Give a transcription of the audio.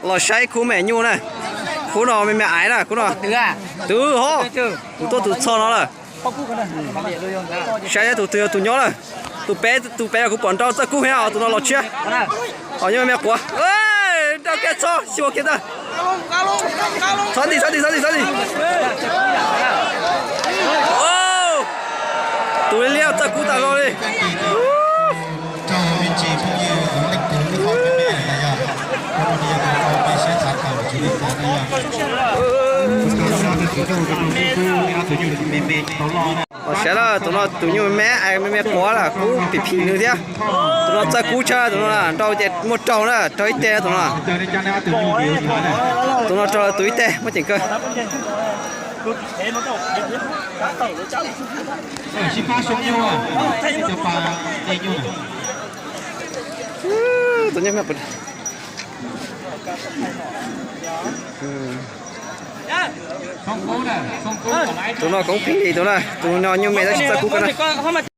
Los saib khub me nyuj na. Khub no me me aiv na, khub no. Twb ho, kuv tuaj tus txog no lawm. Saib tus twg yog tus nyob lawm. Tus pem, tus pem kuv pom nrau txawj kub heev os, tus no los tshiab. Os, nyob me me quav. Nrau kiag txog xyuas kiag ntag. Txhob dim, txhob dim, txhob dim, txhob dim. Tus liab liab txawj kub tas zog li. Saib lawm, tus no tus nyuj me me, me me quav lawm, kub phim phim nws thiab. Tus no txawj kub tshaj, tus no nrau ces muaj raug na, raug ib teg tus no. Tus no raug tus ib teg muaj ceem kawg. Tus nyuj me Tus no koob pheej li tus na, tus no nyuj me tab sis txawj kub kawg na.